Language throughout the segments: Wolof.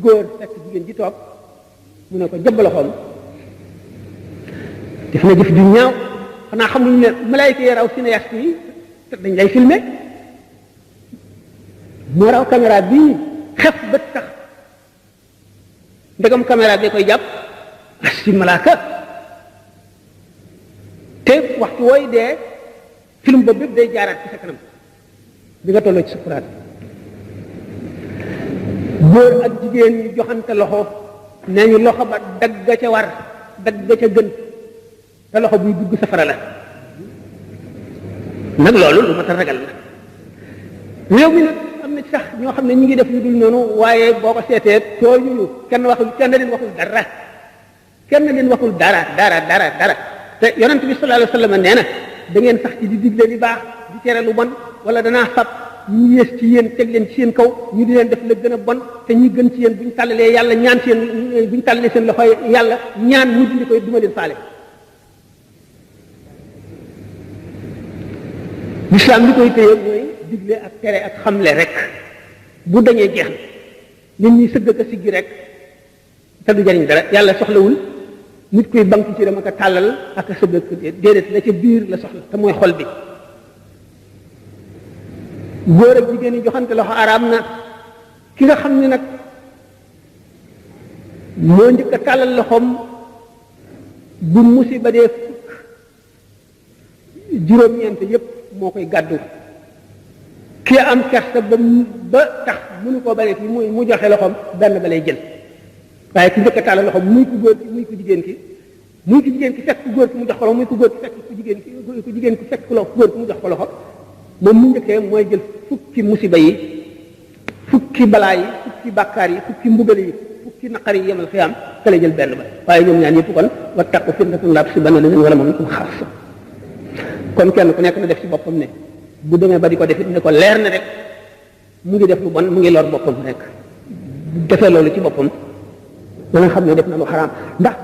góor fekk jigéen ji toog mu ne ko jëbb loxoom def na jëf ju ñaaw xanaa xamuñ ne malaayika yi raw cinéaste yi dañ lay filmé moo raw caméra bii xef bët tax ndegam caméra bi koy jàpp si malaaka te waxtu wooy dee film boobu bépp day jaaraat ci sa kanam bi nga tolloo ci sukuraat góor ak jigéen ñu joxante loxo nee ñu loxo ba dagg ca war dagg ca gën te loxo buy dugg safara la nag loolu lu ma ta ragal la réew mi nag am na ci sax ñoo xam ne ñu ngi def lu dul noonu waaye boo ko seetee tooñuñu kenn leen waxul dara kenn leen waxul dara te yonent bi sallallahu alayhi wa sallam nee na da ngeen sax ci di digle li baax di tere lu bon wala danaa fab ñu yées ci yéen teg leen ci seen kaw ñu di leen def la gën a bon te ñi gën ci yéen bu ñu tàllalee yàlla ñaan seen bu ñu tàllalee seen loxo yàlla ñaan mu dindi koy duma leen faale l'islam li koy téye mooy digle ak tere ak xamle rek bu dañee jeex na nit ñi sëgg ka siggi rek te du jariñ dara yàlla soxlawul nit kuy bank ci dama ko tàllal ak a sëgg déedéet la ca biir la soxla te mooy xol bi góor ak jigéen ñi joxante loxo araam na ki nga xam ne nag moo njëkk a tàllal loxoom bu musiba dee fukk juróom-ñeent yépp moo koy gàddu ki am kersa ba tax mënu koo bare ki mu joxe loxoom benn ba lay jël waaye ki njëkk a tàllal loxoom muy ku góor ki muy ku jigéen ki muy ku jigéen ki fekk ku góor ki mu jox ko loxo muy ku góor ki fekk ku jigéen ki fekk ku góor ki mu jox ko loxo moom mu njëkkee mooy jël fukki musiba yi fukki balaa yi fukki bàkkaar yi fukki mbugal yi fukki naqar yi yemal xiyaam te lay jël benn ba waaye ñoom ñaan yëpp kon wattaqu fitnatan laa tusiibanna llaziina zalamu minkum xaassa kon kenn ku nekk na def ci boppam ne bu demee ba di ko defit ne ko leer na rek mu ngi def lu bon mu ngi lor boppam rek bu defee loolu ci boppam dana xam ne def na lu xaraam ndax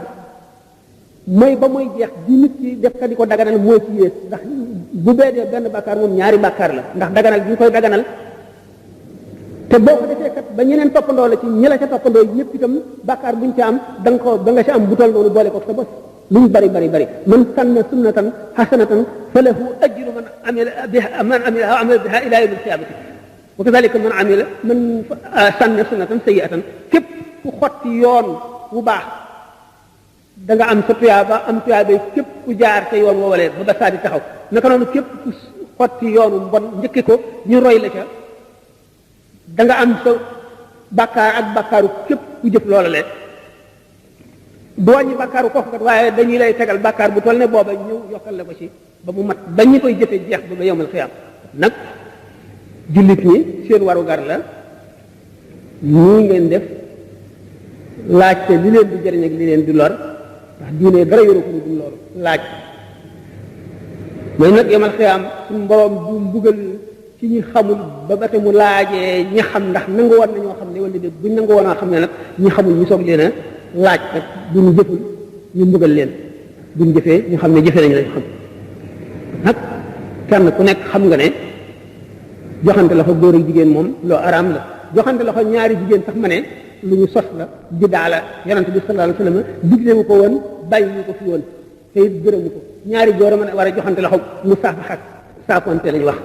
mooy ba mooy jeex di nit ki def ka di ko daganal mooy ci yées ndax bu beedee benn bàkkaar moom ñaari bàkkaar la ndax daganal bi ñu koy daganal te boo ko defee kat ba ñeneen toppandoo la ci ñi la ca toppandoo ñëpp itam bàkkaar buñ ca am da nga ca am bu toll noonu boole ko sa bos lu ñu bari man sanna sunnatan hasanatan falahu ajru man amila biha ila yawm al-qiyamati wa kadhalika man sanna sunnatan sayyi'atan képp ku xotti yoon wu baax da nga am sa tuyaaba am tuyaabay képp ku jaar ca yoon woowalee ba saa di taxaw naka noonu képp ku xotti yoonu mbon njëkki ko ñu roy la ca da nga am sa bàkkaar ak bàkkaaru képp ku jëf loola lee du wàññi bàkkaaru kooku kat waaye dañuy lay tegal bàkkaar bu toll ne booba ñëw yokkal la ko ci ba mu mat ba ñi koy jëfe jeex ba yawmal xiyaam nag jullit ñi seen warugar la ñii ngeen def laajte li leen di jëriñ ak li leen di lor ndax diine dara yoru ko du loolu laaj mooy nag yawmal xiyaam suñu borom du mbugal ci ñi xamul ba te mu laajee ñi xam ndax nangu woon na ñoo xam ne wala déet buñ nangu woon a xam ne nag ñi xamul ñu soog leen a laaj kat duñu jëful ñu mbugal leen duñ jëfee ñu xam ne jëfee nañu lañ xam nag kenn ku nekk xam nga ne joxante loxo góor ak jigéen moom loo araam la joxante loxo ñaari jigéen sax ma ne lu ñu sos la bidaa la yonent bi sallallahu alayhi wasallam digle wu ko woon bàyyi ñu ko fi woon te it gërëmu ko ñaari góor a mën a war a joxante loxo mu saafaxa saafonte lañu wax